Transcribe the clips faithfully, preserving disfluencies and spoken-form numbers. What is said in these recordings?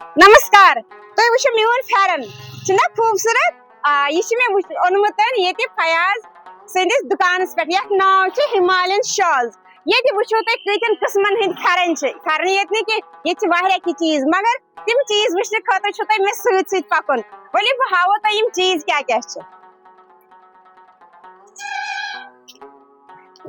نمسکار، تُہۍ وٕچھِو میون پھٮ۪رن، چھُنہ خوٗبصوٗرت؟ آ، یہِ چھُ مےٚ وٕچھ-، اوٚنمُت ییٚتہِ فیاض سٕنٛدِس دُکانَس پٮ۪ٹھ، یَتھ ناو چھُ ہمالین شالز۔ ییٚتہِ وٕچھِو تُہۍ کۭتٮ۪ن قٕسمَن ہٕنٛدۍ پھٮ۪رن چھِ، پھٮ۪رن یوت نہٕ کینٛہہ، ییٚتہِ چھِ واریاہ کینٛہہ چیٖز، مگر تِم چیٖز وٕچھنہٕ خٲطرٕ چھُو تۄہہِ مےٚ سۭتۍ سۭتۍ پَکُن۔ ؤلِو، بہٕ ہاوو تۄہہِ یِم چیٖز کیٛاہ کیٛاہ چھِ۔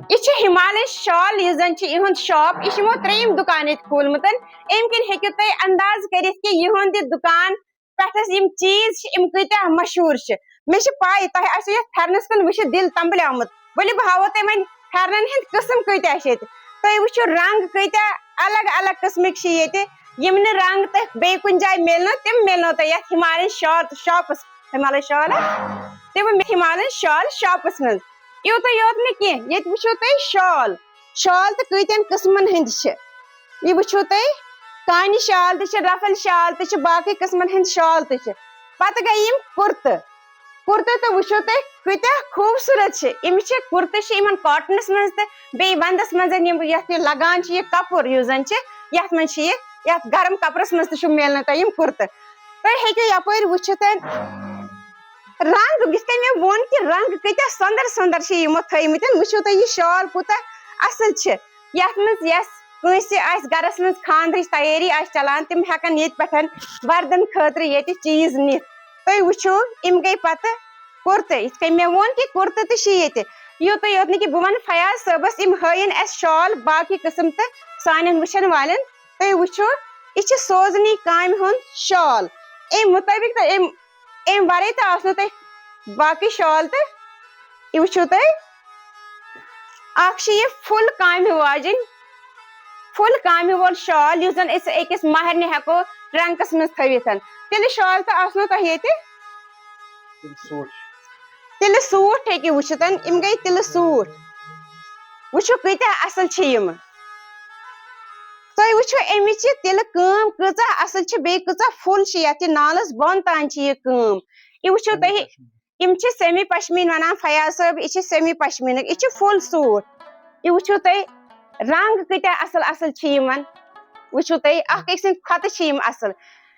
یہِ چھُ ہمالین شال، یُس زَن چھُ یِہُنٛد شاپ، یہِ چھُ یِمو ترٛیٚیِم دُکان ییٚتہِ کھوٗلمُت۔ اَمہِ کِنۍ ہیٚکِو تُہۍ انداز کٔرِتھ کہِ یِہُنٛد یہِ دُکان پٮ۪ٹھ اَسہِ یِم چیٖز چھِ، یِم کۭتیٛاہ مشہوٗر چھِ۔ مےٚ چھِ پَے، تۄہہِ آسیو یَتھ پھٮ۪رنَس کُن وٕچھِتھ دِل تَمبلیومُت۔ ؤلِو، بہٕ ہاوو تۄہہِ وۄنۍ پھٮ۪رنَن ہٕنٛدۍ قٕسٕم کۭتیٛاہ چھِ ییٚتہِ۔ تُہۍ وٕچھِو، رنٛگ کۭتیٛاہ الگ الگ قٕسمٕکۍ چھِ ییٚتہِ، یِم نہٕ رنٛگ تۄہہِ بیٚیہِ کُنہِ جایہِ میلنو، تِم میلنو تۄہہِ یَتھ ہمالین شال-، شاپَس، ہمالین شال، تِم ہمالین شال شاپَس منٛز۔ یوٗتاہ یوت نہٕ کینٛہہ، ییٚتہِ وٕچھِو تُہۍ شال، شال تہٕ کۭتٮ۪ن قٕسمَن ہٕنٛدۍ چھِ۔ یہِ وٕچھِو تُہۍ، کانہِ شال تہِ چھِ، رفل شال تہِ چھِ، باقٕے قٕسمَن ہٕنٛدۍ شال تہِ چھِ۔ پَتہٕ گٔے یِم کُرتہٕ۔ کُرتہٕ تہٕ وٕچھِو تُہۍ کۭتیٛاہ خوٗبصوٗرت چھِ۔ یِم چھِ کُرتہٕ چھِ یِمَن کاٹنَس منٛز تہٕ بیٚیہِ وَندَس منٛز یِم یَتھ یہِ لَگان چھِ، یہِ کَپُر یُس زَن چھِ، یَتھ منٛز چھِ یہِ، یَتھ گرم کَپرَس منٛز تہِ چھُ میلنہٕ تۄہہِ یِم کُرتہٕ۔ تُہۍ ہیٚکِو یَپٲرۍ وٕچھِتھ رنٛگ، یِتھ کٔنۍ مےٚ ووٚن کہِ رنٛگ کۭتیٛاہ سۄندر سۄندر چھِ یِمو تھٲومٕتۍ۔ وٕچھِو تُہۍ یہِ شال کوٗتاہ اَصٕل چھِ۔ یَتھ منٛز یَس کٲنٛسہِ آسہِ گرس منٛز خانٛدرٕچ تیٲری آسہِ چلان، تِم ہٮ۪کن ییٚتہِ پٮ۪ٹھ وردن خٲطرٕ ییٚتہِ چیٖز نِتھ۔ تُہۍ وٕچھِو، یِم گٔے پتہٕ کُرتہٕ۔ یِتھ کٔنۍ مےٚ ووٚن کہِ کُرتہٕ تہِ چھِ ییٚتہِ۔ یوٗتاہ یوت نہٕ کہِ بہٕ وَنہٕ فیاض صٲبس، یِم ہٲیِن اَسہِ شال باقٕے قٕسم تہٕ سانٮ۪ن وٕچھن والٮ۪ن۔ تُہۍ وٕچھِو، یہِ چھِ سوزنی کامہِ ہُنٛد شال۔ اَمہِ مُطٲبِق تہٕ اَمہِ، اَمہِ ورٲے تہِ آسنو تۄہہِ باقٕے شال تہٕ یہِ وٕچھِو تُہۍ، اکھ چھِ یہِ full کامہِ واجِنۍ، full کامہِ وول شال، یُس زن أسۍ أکِس مہرنہِ ہٮ۪کو trunk منٛز تھٲوِتھ۔ تِلہٕ شال تہِ آسنو تۄہہِ ییٚتہِ۔ تِلہٕ سوٗٹ۔ تِلہٕ سوٗٹ ہیٚکِو وٕچھِتھ، یِم گٔے تِلہٕ سوٗٹ۔ وٕچھِو کۭتیٛاہ اَصٕل چھِ یِم۔ تُہۍ وٕچھِو اَمِچ یہِ تِلہٕ کٲم کۭژاہ اَصٕل چھِ، بیٚیہِ کۭژاہ full چھِ یَتھ، یہِ نالَس بۄن تام چھِ یہِ کٲم۔ یہِ وٕچھِو تُہۍ، یِم چھِ semi پشمیٖن وَنان فیاض صٲب، یہِ چھِ semi پشمیٖنٕکۍ، یہِ چھِ full سوٗٹ۔ یہِ وٕچھِو تُہۍ، رنٛگ کۭتیٛاہ اَصٕل اَصٕل چھِ یِمَن۔ وٕچھِو تُہۍ، اَکھ أکۍ سٕنٛدِ کھۄتہٕ چھِ یِم اَصٕل۔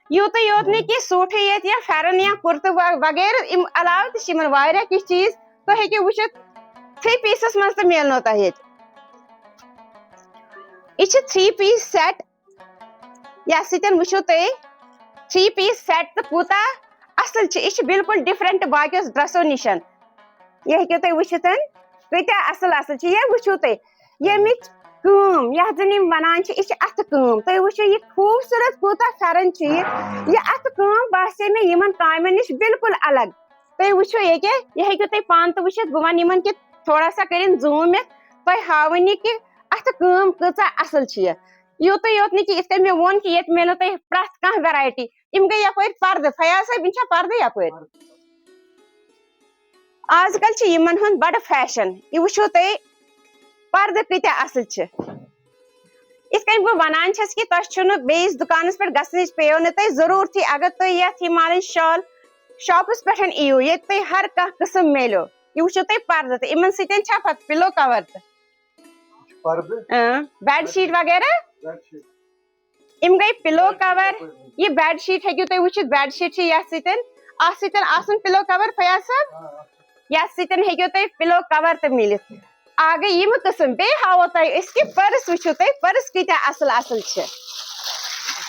یوٗتاہ یوت نہٕ کینٛہہ، سوٗٹھٕے یوت یا پھٮ۪رن یا کُرتہٕ و-، وغیرہ، اَمہِ علاوٕ تہِ چھِ یِمَن واریاہ کینٛہہ چیٖز۔ تُہۍ ہیٚکِو وٕچھِتھ، three پیٖسَس منٛز تہِ میلنو تۄہہِ ییٚتہِ۔ یہِ چھِ three piece set، یَتھ سۭتۍ وٕچھِو تُہۍ three piece set تہٕ کوٗتاہ اَصٕل چھِ۔ یہِ چھِ بالکل different باقیو dressو نِش۔ یہِ ہیٚکِو تُہۍ وٕچھِتھ، کۭتیٛاہ اَصٕل اَصٕل چھِ۔ یہِ وٕچھِو تُہۍ، ییٚمِچ کٲم، یَتھ زَن یِم وَنان چھِ، یہِ چھِ اَتھٕ کٲم۔ تُہۍ وٕچھِو، یہِ خوٗبصوٗرت کوٗتاہ پھٮ۪رن چھُ یہِ۔ یہِ اَتھٕ کٲم باسے مےٚ یِمَن کامٮ۪ن نِش بالکل الگ۔ تُہۍ وٕچھِو ییٚکیٛاہ، یہِ ہیٚکِو تُہۍ پانہٕ تہِ وٕچھِتھ۔ بہٕ وَنہٕ یِمَن کہِ تھوڑا سا کٔرِن zoom یَتھ، تۄہہِ ہاوٕنۍ یہِ کہِ اَتھٕ کٲم کۭژاہ اَصٕل چھِ یہِ۔ یوٗتاہ یوت نہٕ کہِ یِتھ کٔنۍ مےٚ ووٚن کہِ ییٚتہِ میلنو تۄہہِ پرٛٮ۪تھ کانٛہہ variety۔ یِم گٔے یَپٲرۍ پَردٕ۔ فیاض صٲب، یِم چھا پَردٕ یَپٲرۍ؟ آز کل چھِ یِمن ہُنٛد بڑٕ fashion۔ یہِ وٕچھِو تُہۍ، پردٕ کۭتیٛاہ اصٕل چھِ۔ یِتھ کٔنۍ بہٕ ونان چھَس کہِ تۄہہِ چھُنہٕ بیٚیِس دُکانس پٮ۪ٹھ گژھنٕچ، پیٚیو نہٕ تۄہہِ ضروٗرتھٕے، اگر تُہۍ یتھ ہمالین شال شاپس پٮ۪ٹھ یِیِو، ییٚتہِ تۄہہِ ہر کانٛہہ قٕسم میلیو۔ یہِ وٕچھِو تُہۍ پردٕ تہٕ یِمن سۭتۍ چھا پتہٕ pillow cover تہِ۔ پردٕ؟ اۭں، bed sheet وغیرہ۔ Bed sheet۔ یِم گٔے pillow cover۔ یہِ bed sheet ہیٚکِو تُہۍ وٕچھِتھ، bed sheet چھِ یَتھ سۭتۍ، اَتھ سۭتۍ آسُن pillow cover، فیاض صٲب، یَتھ سۭتۍ ہیٚکِو تُہۍ pillow cover تہِ مِلِتھ۔ اَکھ گٔے یِم قٕسٕم۔ بیٚیہِ ہاوو تۄہہِ أسۍ کہِ purse وٕچھِو تُہۍ، purse کۭتیٛاہ اَصٕل اَصٕل چھِ۔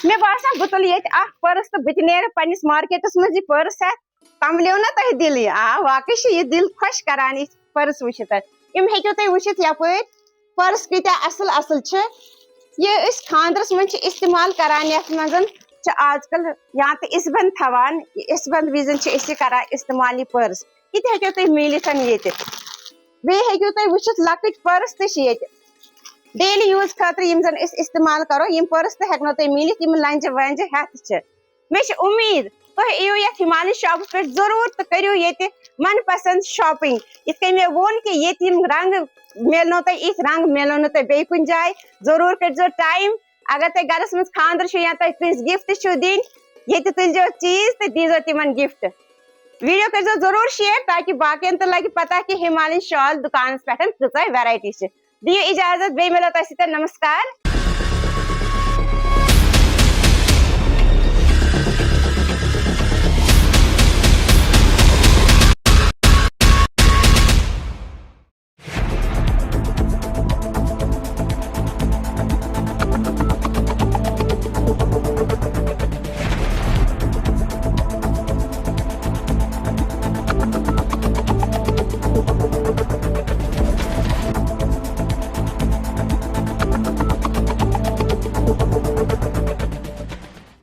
مےٚ باسان، بہٕ تُلہٕ ییٚتہِ اَکھ purse تہٕ بہٕ تہِ نیرٕ پنٛنِس مارکیٹَس منٛز یہِ purse ہٮ۪تھ۔ تَمبلیو نہ تۄہہِ دِلٕے؟ آ، واقعی چھِ یہِ دِل خۄش کَران یِتھ purse وٕچھِتھ۔ یِم ہیٚکِو تُہۍ وٕچھِتھ یَپٲرۍ۔ Purse کۭتیٛاہ اَصٕل اَصٕل چھِ۔ یہِ أسۍ خانٛدرَس منٛز چھِ اِستعمال کَران، یَتھ منٛز چھِ آز کَل یا تہٕ اِسبنٛد تھاوان، یہِ اِسبنٛد وِزِ چھِ أسۍ یہِ کَران اِستعمال، یہِ purse۔ یہِ تہِ ہیٚکِو تُہۍ میٖلِتھ ییٚتہِ۔ بیٚیہِ ہیٚکِو تُہۍ وٕچھِتھ، لۄکٕٹۍ purse تہِ چھِ ییٚتہِ۔ Daily use خٲطرٕ یِم زَن أسۍ اِستعمال کَرو، یِم purse تہِ ہٮ۪کنو تُہۍ میٖلِتھ، یِم لَنٛجہِ وَنٛجہِ ہٮ۪تھ چھِ۔ مےٚ چھِ اُمید تُہۍ یِیِو یَتھ ہمالین شاپَس پٮ۪ٹھ ضروٗر تہٕ کٔرِو ییٚتہِ من پسنٛد shopping۔ یِتھ کٔنۍ مےٚ ووٚن کہِ ییٚتہِ یِم رنٛگ میلنو تۄہہِ، یِتھۍ رنٛگ میلنو نہٕ تۄہہِ بیٚیہِ کُنہِ جایہِ۔ ضروٗر کٔرۍزیو time۔ اگر تۄہہِ گرس منٛز خانٛدر چھُ یا تۄہہِ کٲنٛسہِ gift چھُو دِنۍ، ییٚتہِ تُلۍزیو چیٖز تہٕ دیٖزیو تِمن gift۔ Video کٔرۍزیو ضروٗر share تاکہِ باقین تہِ لگہِ پتہ کہِ ہمالین شال دُکانس پٮ۪ٹھ کۭژاہ variety چھِ۔ دِیِو اجازت، بیٚیہِ مِلو تۄہہِ سۭتۍ۔ نمسکار۔